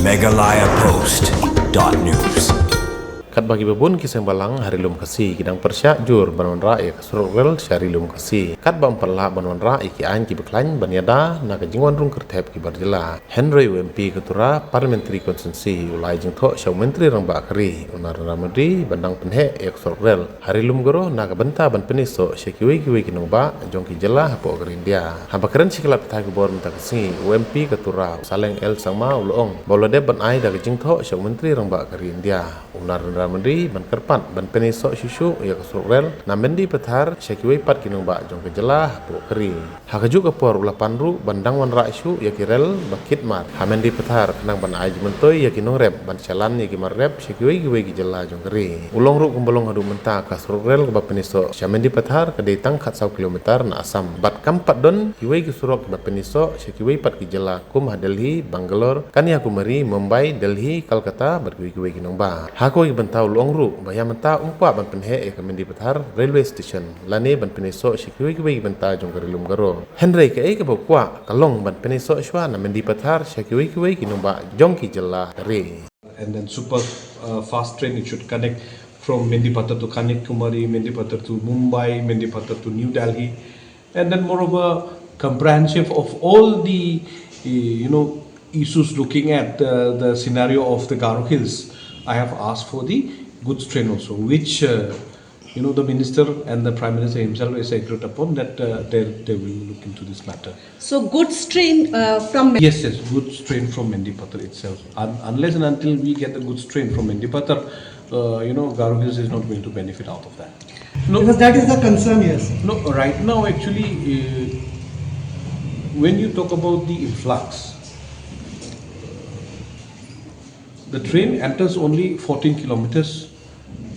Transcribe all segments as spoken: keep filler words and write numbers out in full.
Meghalaya Post dot news. Katba ki babun ki seng balang ha Ri Lum Khasi ki dang pyrshah jur ban wanrah ïa ka surok rel sha Ri Lum Khasi. Katba ym pat lah ban wanrah ïa ki aiñ ki bakhlaiñ ban ïada na ka jingwan rung kyrthep ki bar jylla. Hynrei u M P ka Tura Parliamentary Constituency u la ai jingthoh sha u Myntri Rangbah ka ri, u Narendra Modi, ban dang pynheh ïa ka surok rel ha Ri Lum Garo na ka bynta ban pynïasoh sha kiwei kiwei ki nongbah jong ki jylla hapoh ka ri India. Haba kren sha ki lad pathai khubor mynta ka sngi, u M P ka Tura, u Saleng L Sangma, u la ong ba u la dep ban ai da ka jingthoh sha u Myntri Rangbah ka ri India, u Narendra Modi, ban kyrpad ban pynïasoh shuh shuh ïa ka surok rel na Mendipathar sha kiwei pat ki nongbah jong ka jylla hapoh ka ri. Ha kajuh ka por u la pan ruh ban dang wanrah shuh ïa ki rel ba kit mar ha Mendipathar khnang ban ai jingmyntoi ïa ki nongrep ban shalan ïa ki mar rep sha kiwei kiwei ki jylla jong ka ri. U la ong ruh kumba long haduh mynta, ka surok rel kaba pynïasoh sha Mendipathar ka dei tang khatsaw kilometer na Assam bad kam pat don kiwei ki surok kiba pynïasoh sha kiwei pat ki jylla kum ha Delhi, Bangalore, Kanyakumari, Mumbai, Delhi, Kolkata bad kiwei kiwei ki nongbah. Ha kawei ka bynta u la ong ruh ba ïa mynta um kwah ban pynheh ïa ka Mendipathar Railway Station lane ban pynïasoh sha kiwei kiwei ki bynta jong ka Ri Lum Garo. Hynrei kaei kaba u kwah ka long ban pynïasoh shuwa na Mendipathar sha kiwei kiwei ki nongbah jong ki jylla ka ri. And then super uh, fast train, it should connect from Mendipathar to Kanyakumari, Mendipathar to Mumbai, Mendipathar to New Delhi. And then moreover, comprehensive of all the, uh, you know, issues looking at uh, the scenario of the Garo Hills. I have asked for the goods train also, which uh, you know, the minister and the prime minister himself has agreed upon that uh, they, they will look into this matter. So goods train uh, from Yes, yes, goods train from Mendipathar itself. Un- unless and until we get the goods train from Mendipathar, uh, you know, Garo Hills is not going to benefit out of that. No, Because that is the concern, yes. No, right now actually, uh, when you talk about the influx, the train enters only fourteen kilometers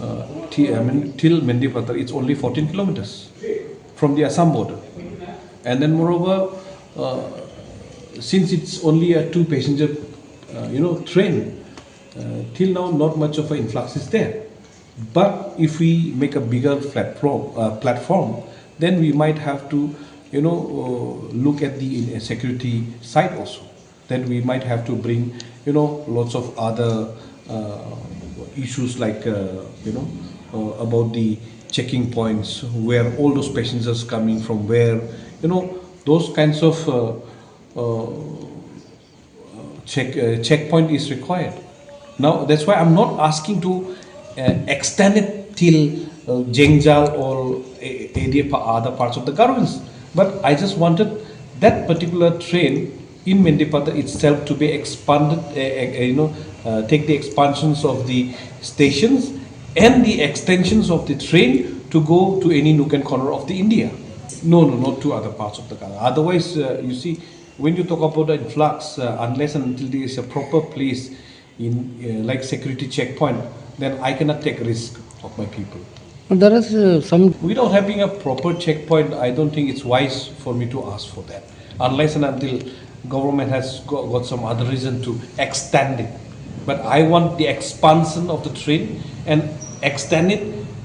uh, t- I mean, till Mendipathar. It's only fourteen kilometers from the Assam border. And then moreover, uh, since it's only a two passenger, uh, you know, train, uh, till now not much of an influx is there. But if we make a bigger platform, uh, platform, then we might have to, you know, uh, look at the uh, security side also. Then we might have to bring, you know, lots of other uh, issues like, uh, you know, uh, about the checking points, where all those passengers coming from where, you know, those kinds of uh, uh, check uh, checkpoint is required. Now that's why I'm not asking to uh, extend it till uh, Jengjal or a- any pa- other parts of the Garo Hills. But I just wanted that particular train in Mendipathar itself to be expanded, uh, uh, you know, uh, take the expansions of the stations and the extensions of the train to go to any nook and corner of the India. No, no, not to other parts of the Garo. Otherwise, uh, you see, when you talk about the influx, uh, unless and until there is a proper place in uh, like security checkpoint, then I cannot take risk of my people. There is uh, some Without having a proper checkpoint, I don't think it's wise for me to ask for that, unless and until government has got, got some other reason to extend it. But I want the expansion of the train and extend it,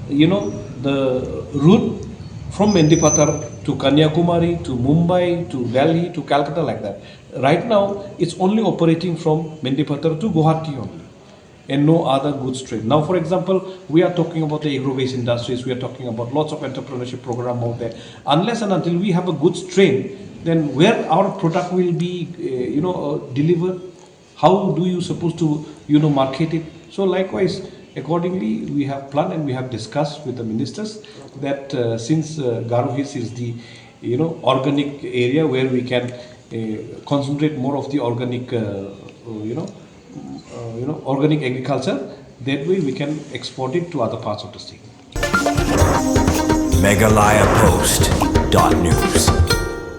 you know, the route from Mendipathar to Kanyakumari, to Mumbai, to Delhi, to Calcutta, like that. Right now, it's only operating from Mendipathar to Guwahati only, and no other goods train. Now, for example, we are talking about the agro-based industries, we are talking about lots of entrepreneurship program out there. Unless and until we have a goods train, then where our product will be, uh, you know, uh, delivered? How do you supposed to, you know, market it? So likewise, accordingly, we have planned and we have discussed with the ministers that uh, since uh, Garo Hills is the, you know, organic area where we can uh, concentrate more of the organic, uh, uh, you know, uh, you know, organic agriculture. That way, we can export it to other parts of the state. Meghalaya Post dot news.